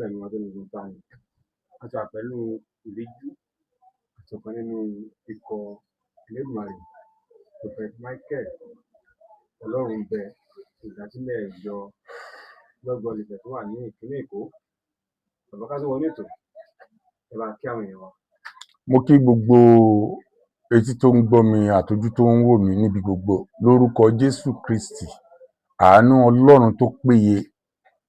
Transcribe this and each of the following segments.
lẹ̀mí wa, tó ní gbogbo táa ní. A ti wà pẹ̀lú ìríjú àti ọ̀kan nínú ikọ̀ Elédùmarè, Prophet Michael Ọlọ́runbẹ, olùdásílẹ̀ ìjọ Lọ́gọ́ Ilé-Ifẹ̀ tó wà ní ìpínlẹ̀ Èkó. Bàbá, ká tó wọnú ètò, ẹ bá kí àwọn èèyàn wa. Mo kí gbogbo etí tó ń gbọ́ mi àtojú tó ń wò mí níbi gbogbo lórúkọ Jésù Kristi. Àánú Ọlọ́run tó péye,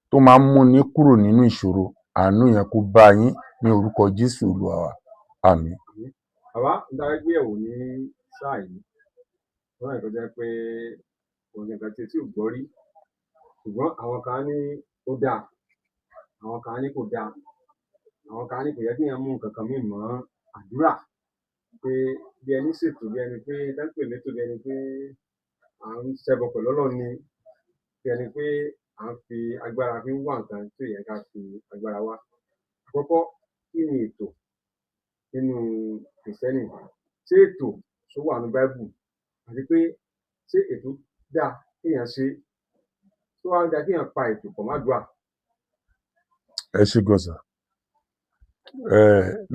tó máa ń múni kúrò nínú ìṣòro, àánú yẹn kó bá yín ní orúkọ Jésù Olúwa wa. Àmín. Bàbá, n tá fẹ́ gbé yẹ̀wò ní sáà yìí, wọ́n náà tó jẹ́ pé òun ní nǹkan tí etí ò gbọ́ rí, ṣùgbọ́n àwọn kan á ní ó dáa, àwọn kan á ní kò dáa, àwọn kan á ní kò yẹ kéèyàn mú nǹkan kan míì mọ́ àdúrà, pé bí ẹni ṣètò, bí ẹni pé tán ń pè létò, bí ẹni pé à ń ṣẹbọ pẹ̀lú Ọlọ́run ni, bí ẹni pé à ń fi agbára fi ń wá nǹkan tí ò yẹ ká fi agbára wá. Àkọ́kọ́, kí ni ètò nínú Kìrìsìtẹ́nì? Ṣé ètò ṣó wà nínú Báíbù? Àti pé ṣé ètò dáa kéèyàn ṣe é? Ṣó wá dáa kéèyàn pa ètò pọ̀ mọ́ àdúrà? Ẹ ṣé gan sir.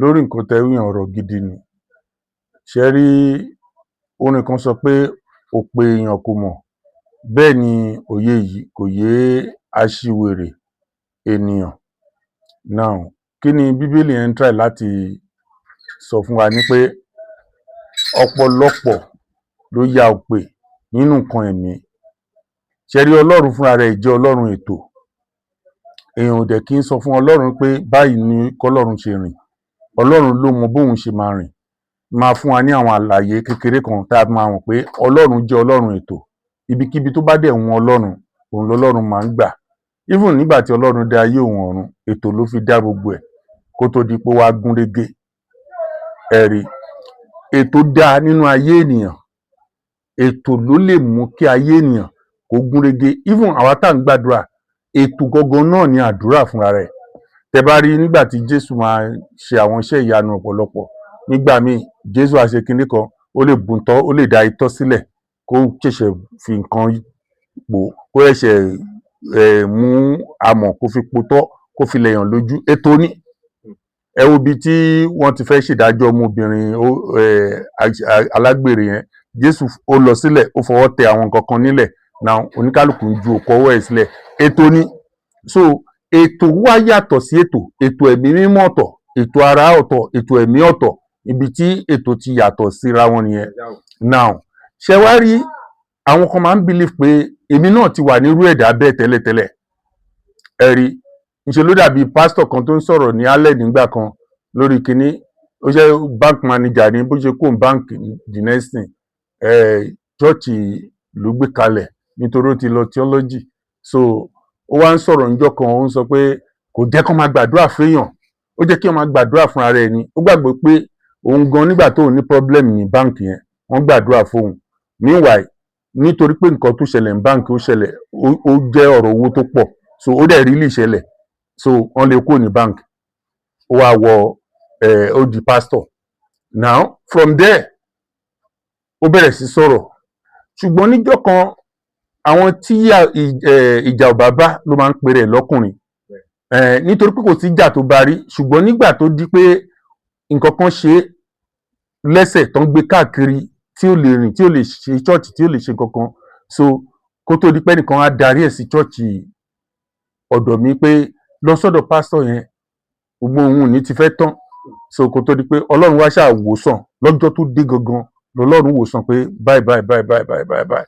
Lórí nǹkan tẹ́ wí yẹn, ọ̀rọ̀ gidi ni. Ṣé ẹ rí, orin kan sọ pé òpè èèyàn kò mọ̀, bẹ́ẹ̀ ni òye yìí kò yé aṣiwèrè ènìyàn. Now, kí ni Bíbélì yẹn ń try láti sọ fún wa? Ni pé ọ̀pọ̀lọpọ̀ ló ya òpè nínú nǹkan ẹ̀mí. Ṣé ẹ rí, Ọlọ́run fúnra rẹ̀ jẹ́ Ọlọ́run ètò. Èèyàn ò dẹ̀ kí ń sọ fún Ọlọ́run pé báyìí ni kọ́lọ́run ṣe rìn. Ọlọ́run ló mọ bóun ṣe máa rìn. Máa fún wa ní àwọn àlàyé kékeré kan tá a máa mọ̀ pé Ọlọ́run jẹ́ Ọlọ́run ètò. Ibikíbi tó bá dẹ̀ wù Ọlọ́run, òun lọlọ́run máa ń gbà. Even nígbà tí Ọlọ́run dá ayé òun ọ̀run, ètò ló fi dá gbogbo ẹ̀ kó tó di pé ó wá gún régé. Ẹ rí, ètò dáa nínú ayé ènìyàn. Ètò ló lè mú kí ayé ènìyàn kó gún régé. Even àwa tá à ń gbàdúrà, ètò gangan náà ni àdúrà fúnra rẹ̀. Tẹ́ bá rí nígbà tí Jésù máa ṣe àwọn iṣẹ́ ìyanu ọ̀pọ̀lọpọ̀, nígbà míì Jésù á ṣe kinní kan, ó lè bùntọ́, ó lè da itọ́ sílẹ̀, kó ṣẹ̀ṣẹ̀ fi nǹkan pò ó, kó ṣẹ̀ṣẹ̀ mú amọ̀ kó fi potọ́, kó fi lẹ̀yàn lójú. Ètò ni. Ẹ wo ibi tí wọ́n ti fẹ́ ṣèdájọ́ ọmọbìnrin alágbèrè yẹn. Jésù ó lọ sílẹ̀, ó fọwọ́ tẹ àwọn nǹkan kan nílẹ̀. Now, oníkálukú ń ju òkú ọwọ́ ẹ̀ sílẹ̀. Ètò ni. So ètò wá yàtọ̀ sí ètò. Ètò ẹ̀mí mímọ́ ọ̀tọ̀, ètò ara ọ̀tọ̀, ètò ẹ̀mí ọ̀tọ̀. Ibi tí ètò ti yàtọ̀ síra wọn nìyẹn. Now, ṣé wá rí, àwọn kan máa ń believe pé èmi náà ti wà nírú ẹ̀dá bẹ́ẹ̀ tẹ́lẹ̀tẹ́lẹ̀. Ẹ rí, ńṣe ló dàbí pásítọ̀ kan tó ń sọ̀rọ̀ ní alẹ́ nígbà kan lórí kinní. Ó jẹ́ bank manager ní bó ṣe kó bank, the next thing, church ló gbé kalẹ̀ nítorí ó ti lọ theology. So ó wá ń sọ̀rọ̀ níjọ́ kan, ó ń sọ pé kò jẹ́ kó máa gbàdúrà féèyàn, ó jẹ́ kí wọ́n máa gbàdúrà fúnra rẹ̀ ni. Ó gbàgbé pé òun gan, nígbà tóun ní problem ní báǹkì yẹn, wọ́n gbàdúrà fóun. Meanwhile, nítorí pé nǹkan tó ṣẹlẹ̀ ní báǹkì, ó ṣẹlẹ̀, ó jẹ́ ọ̀rọ̀ owó tó pọ̀, so ó dẹ̀ really ṣẹlẹ̀, so wọ́n lè kúrò ní báǹkì. Ó wá wọ ó di pastor. Now, from there, ó bẹ̀rẹ̀ sí sọ̀rọ̀. Ṣùgbọ́n níjọ́ kan, àwọn tí ìjà ò bá bá ló máa ń pe rẹ̀ lọ́kùnrin, nítorí pé kò sí ìjà tó bá rí. Ṣùgbọ́n nígbà tó di pé nǹkan kan ṣe é lẹ́sẹ̀, tó ń gbé káàkiri, tí ò lè rìn, tí ò lè ṣe church, tí ò lè ṣe kankan, so kó tó di pé ẹnìkan á darí ẹ̀ sí church ọ̀dọ̀ mi pé lọ sọ́dọ̀ pásítọ̀ yẹn, gbogbo òun ní ti fẹ́ tán. So kó tó di pé Ọlọ́run wá ṣáà wò sàn, lọ́jọ́ tó dé gangan lọ́lọ́run wò sàn pé báyìí báyìí báyìí báyìí báyìí báyìí báyìí.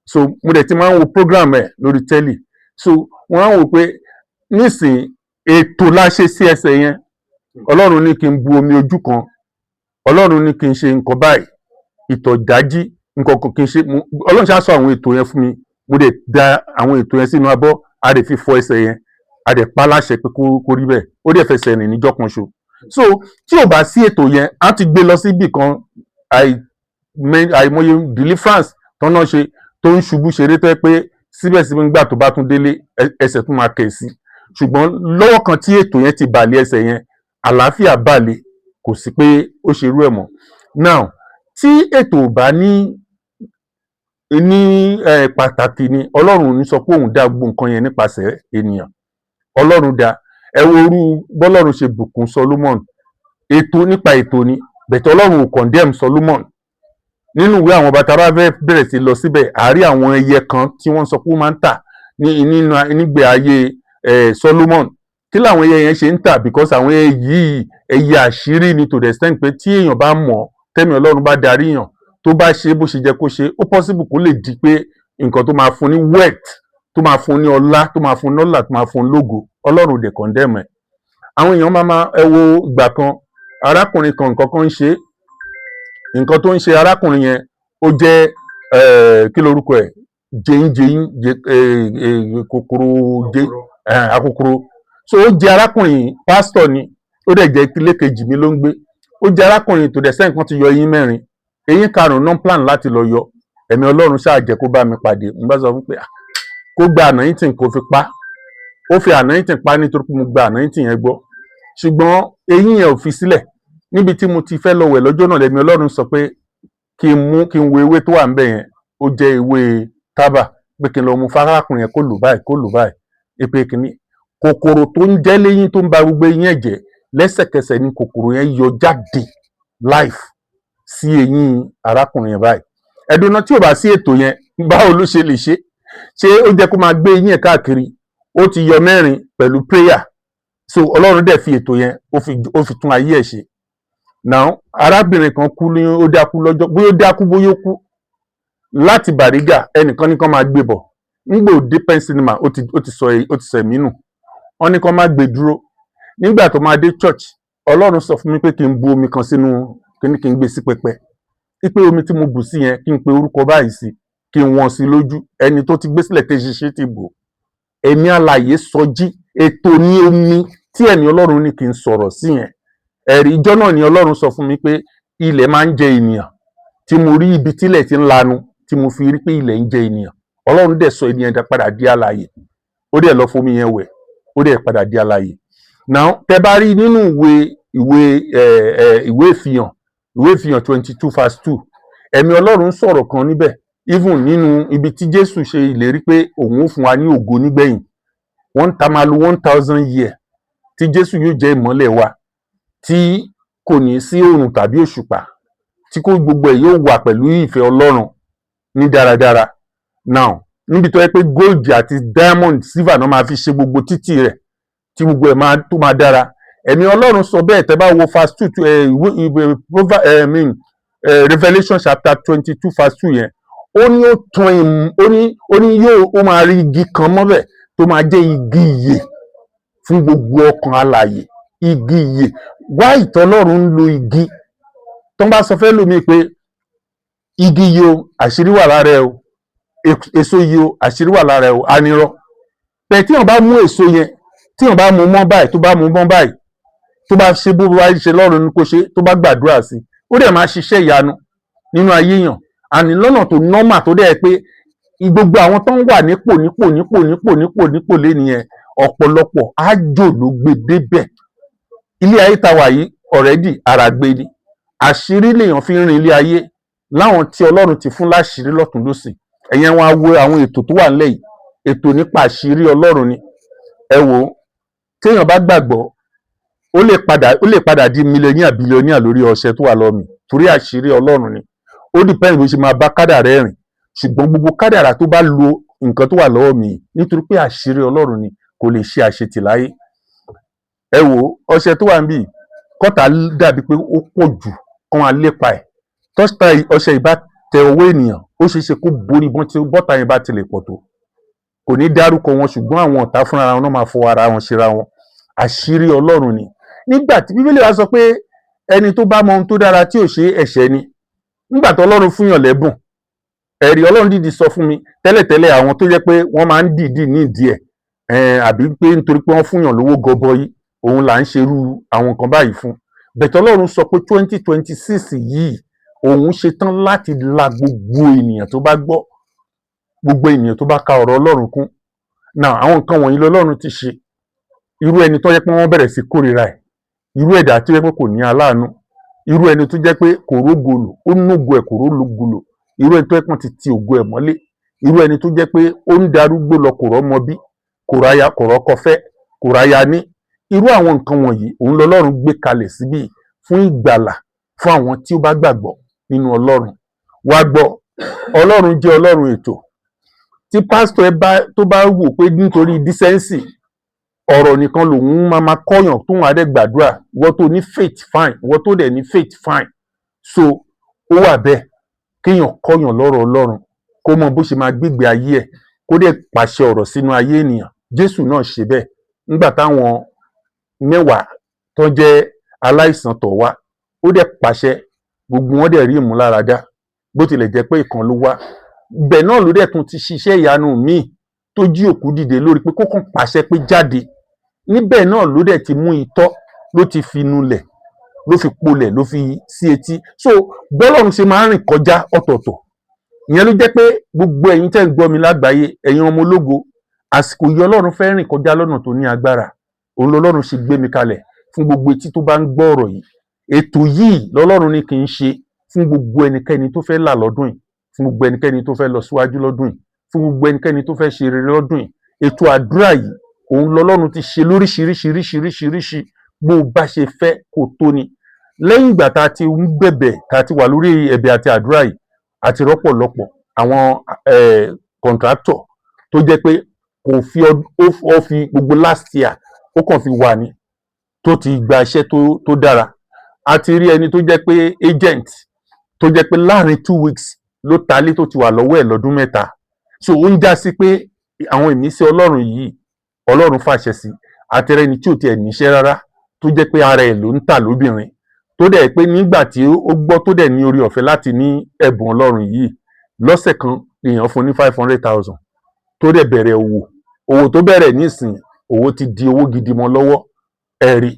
So mo dẹ̀ ti máa ń wo program ẹ̀ lórí tẹ́lì. So wọ́n á wò pé nísìnyí, ètò la ṣe sí ẹsẹ̀ yẹn. Ọlọ́run ní kí n bu omi ojú kan, Ọlọ́run ní kí n ṣe nǹkan báyìí, ìtọ̀ ìdájí, nǹkan kan kí n ṣe. Ọlọ́run ṣáà sọ àwọn ètò yẹn fún mi. Mo dẹ̀ da àwọn ètò yẹn sínú abọ́, a dẹ̀ fi fọ ẹsẹ̀ yẹn, a dẹ̀ pa á láṣẹ pé kó rí bẹ́ẹ̀. Ó dẹ̀ fẹsẹ̀ rìn níjọ́ kan ṣo. So tí ò bá sí ètò yẹn, á ti gbé lọ síbì kan. Àìmọye deliverance tọ́nà ṣe tó ń ṣubú ṣeré, tó yẹ pé síbẹ̀síbẹ̀, nígbà tó bá tún délé, ẹsẹ̀ tún máa kẹ̀ sí. Ṣùgbọ́n lọ́wọ́ kan tí ètò yẹn ti bà lé ẹsẹ̀ yẹn, àlàáfíà bà lé, kò sí pé ó ṣerú ẹ̀ mọ́. Now, tí ètò ò bá ní pàtàkì ni, Ọlọ́run ò ní sọ pé òun dá gbogbo nǹkan yẹn nípasẹ̀ ènìyàn. Ọlọ́run dá. Ẹ wo irú bọ́lọ́run ṣe bùkún Solomon. Ètò nípa ètò ni, but Ọlọ́run ò condemn Solomon. Nínú ìwé àwọn ọba, tá a bá fẹ́ bẹ̀rẹ̀ sí lọ síbẹ̀, àárí àwọn ẹyẹ kan tí wọ́n sọ pé ó máa ń tà ní nínú nígbè ayé Solomon. Kí làwọn ẹyẹ yẹn ṣe ń tà? Because àwọn ẹyẹ yìí, ẹyẹ àṣírí ni, to the extent pé tí èèyàn bá mọ̀, tẹ́mi Ọlọ́run bá darí yàn, tó bá ṣe bó ṣe jẹ́ kó ṣe, ó possible kó lè di pé nǹkan tó máa fún ní wealth, tó máa fún ní ọlá, tó máa fún ní ọlà, tó máa fún ní lógo. Ọlọ́run ò dẹ̀ condemn ẹ̀. Àwọn èèyàn máa ẹ wo ìgbà kan, arákùnrin kan, nǹkan kan ń ṣe. Nǹkan tó ń ṣe arákùnrin yẹn, ó jẹ́ kí lorúkọ ẹ̀, jẹyìnjẹyìn, kòkòrò jẹ akòkòrò. So ó jẹ arákùnrin yìí. Pásítọ̀ ni, ó dẹ̀ jẹ́ ilé kejì mi ló ń gbé. Ó jẹ arákùnrin tó dẹ̀ sẹ́yìn kan ti yọ eyín mẹ́rin, eyín karùn-ún non plan láti lọ yọ. Ẹ̀mí Ọlọ́run ṣáà jẹ́ kó bá mi pàdé. Mo bá sọ fún pé, ah, kó gba anointing kó fi pa. Ó fi anointing pa nítorí pé mo gba anointing yẹn gbọ́, ṣùgbọ́n eyín yẹn ò fi sílẹ̀. Níbi tí mo ti fẹ́ lọ wẹ̀ lọ́jọ́ náà, lẹ́mí Ọlọ́run sọ pé kí n mú, kí n wo ewé tó wà ńbẹ̀ yẹn. Ó jẹ́ ewé tábà, pé kí n lọ mú fárákùnrin yẹn, kó lò báyìí, kó lò báyìí, pé kìíní kòkòrò tó ń jẹ́ léyín, tó ń ba gbogbo eyín ẹ̀ jẹ́. Lẹ́sẹ̀kẹsẹ̀ ni kòkòrò yẹn yọ jáde life sí eyín arákùnrin yẹn báyìí. Ẹ̀dùn náà, tí ò bá sí ètò yẹn, báwo ló ṣe lè ṣe? Ṣé ó jẹ́ kó máa gbé eyín ẹ̀ káàkiri? Ó ti yọ mẹ́rin pẹ̀lú prayer. So Ọlọ́run dẹ̀ fi ètò yẹn, ó fi tún ayé ẹ̀ ṣe. Now, arábìnrin kan kú ní, ó dákú lọ́jọ́, bóyá ó dákú, bóyá ó kú láti Bàrígà. Ẹnìkan ní kán máa gbé bọ̀. Nígbà ó dé Pen Cinema, ó ti sọ ẹ̀mí nù. Wọ́n ní kán má gbé dúró. Nígbà tó máa dé church, Ọlọ́run sọ fún mi pé kí n bu omi kan sínú kíní, kí n gbé sí pẹpẹ, wípé omi tí mo bù sí yẹn, kí n pe orúkọ báyìí sí, kí n wọ́n sí lójú. Ẹni tó ti gbé sílẹ̀ tẹ́ ṣiṣẹ́ ti bò, ẹ̀mí alààyè sọjí. Ètò ní omi tí ẹ̀mí Ọlọ́run ní kí n sọ̀rọ̀ sí yẹn. Ẹ̀rí ìjọ náà ni Ọlọ́run sọ fún mi pé ilẹ̀ máa ń jẹ ènìyàn, tí mo rí ibi tílẹ̀ ti ń lanu, tí mo fi rí pé ilẹ̀ ń jẹ ènìyàn. Ọlọ́run dẹ̀ sọ ènìyàn dá padà di alààyè. Ó dẹ̀ lọ fomi yẹn wẹ̀, ó dẹ̀ padà di alààyè. Now, tẹ́ bá rí nínú ìwé ẹ ẹ ìwé ìfihàn, ìwé ìfihàn 22 verse 2, ẹ̀mí Ọlọ́run sọ̀rọ̀ kan níbẹ̀. Even nínú ibi tí Jésù ṣe ìlérí pé òun ó fún wa ní ògo nígbẹ̀yìn, wọ́n ta máa lo 1,000 year, tí Jésù yóò jẹ́ ìmọ́lẹ̀ wa, tí kò ní sí oòrùn tàbí òṣùpá, tí kò gbogbo ẹ̀ yóò wà pẹ̀lú ìfẹ́ Ọlọ́run ní dáradára. Now, níbi tó yẹ pé gold àti diamond, silver náà máa fi ṣe gbogbo títì rẹ̀, tí gbogbo ẹ̀ máa tó máa dára. Ẹ̀mí Ọlọ́run sọ bẹ́ẹ̀. Tẹ́ bá wo verse two to ìwé ìwé I mean Revelation chapter 22 verse 2 yẹn, ó ní ó tan ìm ó ní yóò, ó máa rí igi kan mọ́bẹ̀ tó máa jẹ́ igi ìyè fún gbogbo ọkàn alààyè. Igi ìyè wá. Ìtọ́lọ́run ń lo igi tó ń bá sọ fẹ́ lómi pé igi yìí o, àṣírí wà lára ẹ o, èso yìí o, àṣírí wà lára ẹ o, anirọ́ pẹ̀. Tí wọ́n bá mú èso yẹn, tí wọ́n bá mú mọ́ báyìí, tó bá mú mọ́ báyìí, tó bá ṣe bó bá ṣe lọ́run ní kó ṣe, tó bá gbàdúrà sí, ó dẹ̀ máa ṣiṣẹ́ ìyanu nínú ayé yàn, àní lọ́nà tó normal, tó dẹ̀ pé gbogbo àwọn tó ń wà nípò nípò nípò nípò nípò nípò lénìyẹn, ọ̀pọ̀lọpọ̀ ájò ló gbé débẹ̀. Ilé ayé ta wà yìí already, àràgbé ni. Àṣírí lèèyàn fi ń rin ilé ayé. Láwọn tí Ọlọ́run ti fún láṣìírí lọ́tùn lósì, ẹ̀yẹn wọn á wo àwọn ètò tó wà nílẹ̀ yìí. Ètò nípa àṣírí Ọlọ́run ni. Ẹ wò ó, téèyàn bá gbàgbọ́, ó lè padà di millionaire, billionaire lórí ọṣẹ tó wà lọ́wọ́ mi, torí àṣírí Ọlọ́run ni. Ó depend bó ṣe máa bá kádàrá ẹ̀ rìn, ṣùgbọ́n gbogbo kádàrá tó bá lo nǹkan tó wà lọ́wọ́ mi yìí, nítorí pé àṣírí Ọlọ́run ni, kò lè ṣe àṣetì láyé. Ẹ wò ó, ọṣẹ tó wà níbí, kọ́tà dàbí pé ó pọ̀ jù kán máa lépa ẹ̀. Tọ́ṣà ọṣẹ yìí bá tẹ ọwọ́ ènìyàn, ó ṣeé ṣe kó borí bọ́n tí bọ́tà yẹn bá tilẹ̀ pọ̀ tó. Kò ní dárúkọ wọn, ṣùgbọ́n àwọn ọ̀tá fúnra wọn náà máa fọwọ́ ara wọn ṣera wọn. Àṣírí Ọlọ́run ni. Nígbà tí Bíbélì wa sọ pé ẹni tó bá mọ ohun tó dára tí ò ṣe, ẹ̀ṣẹ̀ ni. Nígbà tó Ọlọ́run fúnyàn lẹ́bùn, ẹ̀rí Ọlọ́run dìdí sọ fún mi tẹ́lẹ̀tẹ́lẹ̀, àwọn tó jẹ́ pé wọ́n máa ń dìídì nídìí ẹ̀, àbí pé nítorí pé wọ́n fúnyàn lówó gọbọi, òun là ń ṣerú àwọn nǹkan báyìí fún bẹ̀tẹ̀. Ọlọ́run sọ pé 2026 yìí, òun ṣetán láti la gbogbo ènìyàn tó bá gbọ́, gbogbo ènìyàn tó bá ka ọ̀rọ̀ Ọlọ́run kún. Now, àwọn nǹkan wọ̀nyí lọ́lọ́run ti ṣe. Irú ẹni tó jẹ́ pé wọ́n bẹ̀rẹ̀ sí kórìíra ẹ̀, irú ẹ̀dá tó jẹ́ pé kò ní aláàánú, irú ẹni tó jẹ́ pé kò rógo lò, ó nógo ẹ̀, kò rógo lò, irú ẹni tó jẹ́ pé wọ́n ti ti ògo ẹ̀ mọ́lé, irú ẹni tó jẹ́ pé ó ń darúgbó lọ, kò rọ́mọ bí, kò ráya, kò rọ́kọ fẹ́, kò ráya ní. Irú àwọn nǹkan wọ̀nyí òun lọlọ́run gbé kalẹ̀ síbí fún ìgbàlà fún àwọn tí ó bá gbàgbọ́ nínú Ọlọ́run. Wá gbọ́, Ọlọ́run jẹ́ Ọlọ́run ètò. Tí pásítọ̀ ẹ bá tó bá wò pé nítorí decency, ọ̀rọ̀ nìkan lòun máa kọ́yàn, tóun á dẹ̀ gbàdúrà, ìwọ tó ní faith, fine. Ìwọ tó dẹ̀ ní faith, fine. So ó wà bẹ́ẹ̀ kéèyàn kọ́yàn lọ́rọ̀ Ọlọ́run, kó mọ bó ṣe máa gbégbé ayé ẹ̀, kó dẹ̀ pàṣẹ ọ̀rọ̀ sínú ayé ènìyàn. Jésù náà ṣe bẹ́ẹ̀ nígbà táwọn 10 tó jẹ́ aláìsàn tọ̀ wá. Ó dẹ̀ pàṣẹ, gbogbo wọn dẹ̀ rí ìmúláradá, bó tilẹ̀ jẹ́ pé ìkan ló wá. Ibẹ̀ náà ló dẹ̀ tún ti ṣiṣẹ́ ìyanu míì tó jí òkú dìde lórí pé kó kàn pàṣẹ pé jáde. Níbẹ̀ náà ló dẹ̀ ti mú itọ́, ló ti fi nulẹ̀, ló fi polẹ̀, ló fi sí etí. So bọ́lọ́run ṣe máa ń rìn kọjá ọ̀tọ̀ọ̀tọ̀ ìyẹn ló jẹ́ pé gbogbo ẹ̀yin tẹ́ ń gbọ́ mi lágbàáyé, ẹ̀yin ọmọ ológo, àsìkò yìí Ọlọ́run fẹ́ rìn kọjá lọ́nà tó ní agbára. Òun lọ́lọ́run ṣe gbé mi kalẹ̀ fún gbogbo etí tó bá ń gbọ́ ọ̀rọ̀ yìí. Ètò yìí lọ́lọ́run ní kí n ṣe fún gbogbo ẹnikẹ́ni tó fẹ́ là lọ́dún yìí, fún gbogbo ẹnikẹ́ni tó fẹ́ lọ síwájú lọ́dún yìí, fún gbogbo ẹnikẹ́ni tó fẹ́ ṣe rere lọ́dún yìí. Ètò àdúrà yìí òun lọ́lọ́run ti ṣe lóríṣiríṣiríṣiríṣiríṣi, bó o bá ṣe fẹ́ kó tó ni. Lẹ́yìn ìgbà tá a ti ń bẹ̀bẹ̀, tá a ti wà lórí ẹ̀bẹ̀ àti àdúrà yìí, àti rọ́pọ̀lọpọ̀ àwọn contractor tó jẹ́ pé kò fi ó fi gbogbo last year, ó kàn fi wà ní tó ti gba iṣẹ́ tó dára. A ti rí ẹni tó jẹ́ pé agent, tó jẹ́ pé láàrin 2 weeks ló talé tó ti wà lọ́wọ́ ẹ̀ lọ́dún 3. So ó ń já sí pé àwọn ìmísí Ọlọ́run yìí, Ọlọ́run fàṣẹ sí. Àtẹrẹni tí ò tiẹ̀ níṣẹ́ rárá, tó jẹ́ pé ara ẹ̀ ló ń tà lóbìnrin, tó dẹ̀ pé nígbà tí ó gbọ́, tó dẹ̀ ní orí ọ̀fẹ́ láti ní ẹ̀bùn Ọlọ́run yìí, lọ́sẹ̀ kan èèyàn fún ní 500,000, tó dẹ̀ bẹ̀rẹ̀ òwò. Òwò tó bẹ̀rẹ̀ nísìn, òwò ti di owó gidi mọ́ lọ́wọ́. Ẹ̀rí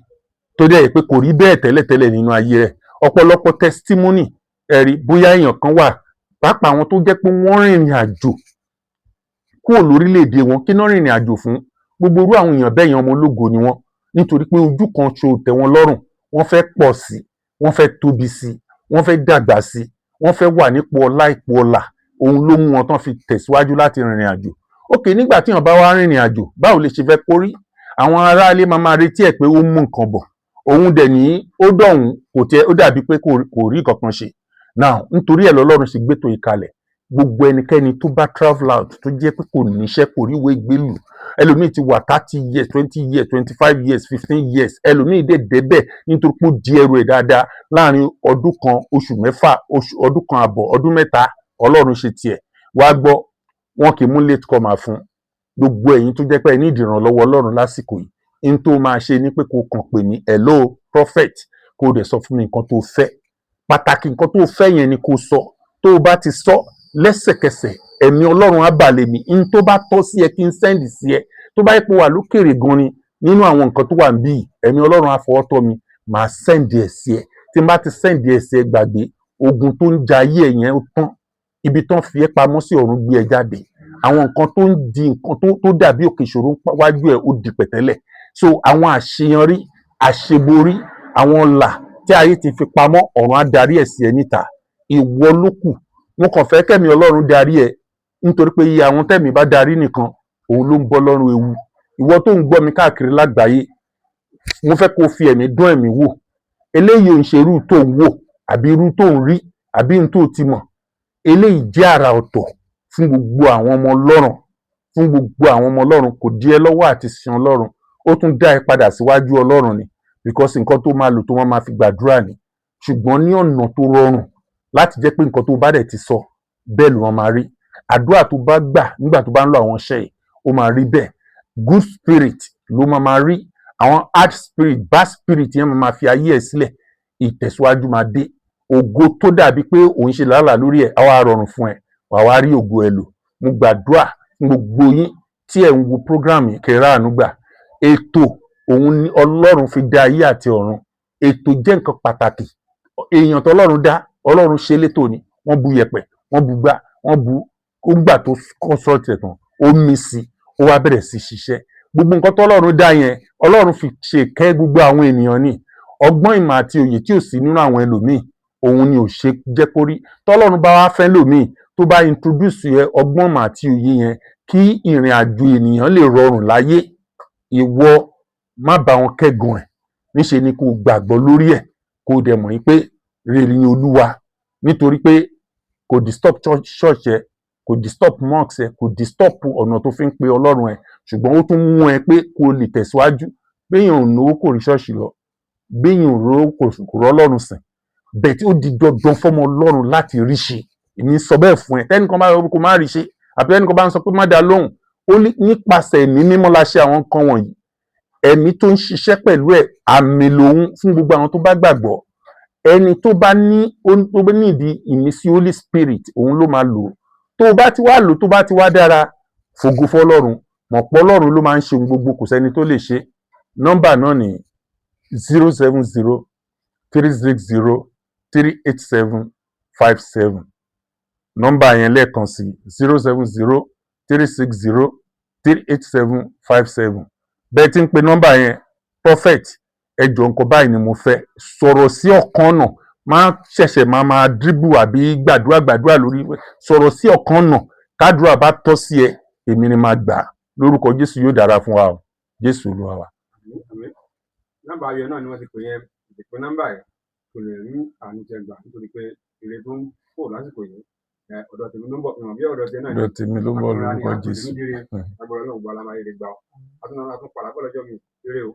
tó dẹ̀ pé kò rí bẹ́ẹ̀ tẹ́lẹ̀tẹ́lẹ̀ nínú ayé rẹ̀. Ọ̀pọ̀lọpọ̀ testimony, ẹ̀rí bóyá èèyàn kan wà, pàápàá àwọn tó jẹ́ pé wọ́n rìnrìn àjò kúrò lórílẹ̀‐èdè wọn. Kí náà rìnrìn àjò fún? Gbogbo irú àwọn èèyàn bẹ́ẹ̀ yẹn, ọmọ ológo ni wọ́n, nítorí pé ojú kan ṣo tẹ́ wọn lọ́rùn. Wọ́n fẹ́ pọ̀ sí, wọ́n fẹ́ tóbi sí, wọ́n fẹ́ dàgbà sí, wọ́n fẹ́ wà nípò ọlá, ipò ọlà. Òun ló mú wọn tán fi tẹ̀síwájú láti rìnrìn àjò. Ok, nígbà tí èèyàn bá wá rìnrìn àjò, báwo lè ṣe fẹ́ kó rí? Àwọn aráalé máa máa retí ẹ̀ pé ó mú nǹkan bọ̀. Òun dẹ̀ ní ó dọ̀hún, kò tiẹ̀ ó dàbí pé kò rí nǹkan kan ṣe. Now, nítorí ẹ̀ lọ́lọ́run ṣe gbétò yìí kalẹ̀. Gbogbo ẹnikẹ́ni tó bá travel out, tó jẹ́ pé kò níṣẹ́, kò rí ìwé ìgbélù, ẹlòmíì ti wà 30 years, 20 years, 25 years, 15 years, ẹlòmíì dẹ̀ débẹ̀ nítorí pé ó di ẹrù ẹ̀ dáadáa láàrin ọdún kan, oṣù 6, oṣù ọdún kan àbọ̀, ọdún 3, Ọlọ́run ṣe tiẹ̀. Wá gbọ́, wọn kì í mú late comer fún gbogbo ẹ̀yin tó jẹ́ pé ẹ ní ìdìrànlọ́wọ́ Ọlọ́run lásìkò yìí. N tó máa ṣe ni pé kó kàn pè mí, "Hello prophet," kó o dẹ̀ sọ fún mi nǹkan tó fẹ́. Pàtàkì nǹkan tó fẹ́ yẹn ni kó sọ. Tó o bá ti sọ, lẹ́sẹ̀kẹsẹ̀ ẹ̀mí Ọlọ́run á bà lé mi. N tó bá tọ́ sí ẹ kí n send sí ẹ, tó bá yẹ pé wà lókèrè gan ni nínú àwọn nǹkan tó wà níbí yìí, ẹ̀mí Ọlọ́run á fọwọ́ tọ́ mi, màá send ẹ̀ sí ẹ. Tí n bá ti send ẹ̀ sí ẹ, gbàgbé ogun tó ń ja ayé ẹ̀ yẹn, ó tán. Ibi tán fi ẹ́ pamọ́ sí, ọ̀run gbé ẹ jáde. Àwọn nǹkan tó ń di nǹkan tó dàbí òkè ìṣòro wájú ẹ̀, ó di pẹ̀tẹ́lẹ̀. So àwọn àṣeyọrí, àṣeborí, àwọn ọlà tí ayé ti fi pamọ́, ọ̀run á darí ẹ̀ sí ẹ níta. Ìwọ ló kù. Mo kàn fẹ́ kẹ́mi Ọlọ́run darí ẹ, nítorí pé iye àwọn tẹ́mi bá darí nìkan òun ló ń bọ́ lọ́rùn ewu. Ìwọ tó ń gbọ́ mi káàkiri lágbàáyé, mo fẹ́ kó o fi ẹ̀mí dán ẹ̀mí wò. Eléyìí ò ń ṣe irú tó ń wò àbí irú tó ń rí àbí irú tó ti mọ̀. Eléyìí jẹ́ àrà ọ̀tọ̀ fún gbogbo àwọn ọmọ Ọlọ́run, fún gbogbo àwọn ọmọ Ọlọ́run. Kò dí ẹ lọ́wọ́ àti sin Ọlọ́run, ó tún dá ẹ padà síwájú Ọlọ́run ni, because nǹkan tó máa lò tó wọ́n máa fi gbàdúrà ni, ṣùgbọ́n ní ọ̀nà tó rọrùn láti jẹ́ pé nǹkan tó bá dẹ̀ ti sọ bẹ́ẹ̀ ló wọ́n máa rí. Àdúrà tó bá gbà nígbà tó bá ń lo àwọn iṣẹ́ yìí, ó máa rí bẹ́ẹ̀. Good spirit ló máa máa rí. Àwọn hard spirit, bad spirit yẹn máa máa fi ayé ẹ̀ sílẹ̀. Ìtẹ̀síwájú máa dé. Ògo tó dàbí pé òun ṣe làálàá lórí ẹ̀ á wá rọrùn fún ẹ, wàá wá rí ògo ẹ lò. Mo gbàdúrà fún gbogbo yín tí ẹ̀ ń wo program yìí, kẹ́ ẹ ráàánú gbà. Ètò òun ni Ọlọ́run fi dá ayé àti ọ̀run. Ètò jẹ́ nǹkan pàtàkì. Èèyàn tọ́lọ́run dá, Ọlọ́run ṣe létò ni. Wọ́n bu yẹ̀pẹ̀, wọ́n bu gbá, wọ́n bu ó gbà tó construct ẹ̀ tán, ó mí sí, ó wá bẹ̀rẹ̀ sí ṣiṣẹ́. Gbogbo nǹkan tọ́lọ́run dá yẹn, Ọlọ́run fi ṣe ìkẹ́ gbogbo àwọn ènìyàn ni. Ọgbọ́n, ìmọ̀ àti òye tí ò sí nínú àwọn ẹlòmíì, òun ni ò ṣe jẹ́ kó rí. Tọ́lọ́run bá wá fẹ́ lòmíì, tó bá introduce yẹ ọgbọ́n, ìmọ̀ àti òye yẹn, kí ìrìn àjò ènìyàn lè rọrùn láyé. Ìwọ Má bá wọn kẹ́gàn ẹ̀. Níṣe ni kó o gbàgbọ́ lórí ẹ̀, kó o dẹ̀ mọ̀ yín pé rere ni Olúwa, nítorí pé kò disturb church ẹ, kò disturb mosque ẹ, kò disturb ọ̀nà tó fi ń pe Ọlọ́run ẹ, ṣùgbọ́n ó tún mú ẹ pé kó o lè tẹ̀síwájú. Béèyàn ò náwó, kò rí ṣọ́ọ̀ṣì lọ. Béèyàn ò rówó, kò rọ́lọ́run sìn. Bẹ́ẹ̀ tí ó di dandan fọ́mọ Ọlọ́run láti rí ṣe, èmi sọ bẹ́ẹ̀ fún ẹ. Tẹ́nìkan bá sọ pé kó má rí ṣe, àbí tẹ́nìkan bá ń sọ pé má dá lóhùn, ó ní nípasẹ̀ Ẹ̀mí Mímọ́ la ṣe àwọn nǹkan wọ̀nyí. Ẹ̀mí tó ń ṣiṣẹ́ pẹ̀lú ẹ̀, àmì lòun fún gbogbo àwọn tó bá gbàgbọ́. Ẹni tó bá ní, tó bá nídìí ìmísí Holy Spirit, òun ló máa lò ó. Tó o bá ti wá lò ó, tó bá ti wá dára, fògo fọ́lọ́run. Mọ̀ pé Ọlọ́run ló máa ń ṣe ohun gbogbo, kò sẹ́ni tó lè ṣe. Nọ́mbà náà ní 07036038757. Nọ́mbà yẹn lẹ́ẹ̀kan sí, 07036038757. Bẹ́ẹ̀ tí ń pe nọ́mbà yẹn, "Prophet, ẹ jọ̀ọ́, nǹkan báyìí ni mo fẹ́." Sọ̀rọ̀ sí ọ̀kan náà, má ṣẹ̀ṣẹ̀ máa máa dribble àbí gbàdúrà gbàdúrà lórí. Sọ̀rọ̀ sí ọ̀kan náà. Kádùrà bá tọ́ sí ẹ, èmi ni máa gbà á. Lórúkọ Jésù, yóò dára fún wa o. Jésù Olúwa wa. Àmín, àmín. Nọ́mbà ayọ̀ náà ni wọ́n ti pè yẹn. Ìpè nọ́mbà yẹn kò lè rí àánú tẹ gbà, nítorí pé ire tó ń fò lásìkò yìí, ọ̀dọ̀ tèmi ló ń bọ̀, ìwọ̀n bí ọ̀dọ̀ tẹ náà ni. Ọ̀dọ̀ tèmi ló ń bọ̀ Àtúnra ní lórúkọ àpò Jésù. tèmi dire. Agbára Ọlọ́run, gbọ́ alámáyé lè gbà ọ́. Àtúnra tún padà bọ̀ lọ́jọ́ mi. Ire o.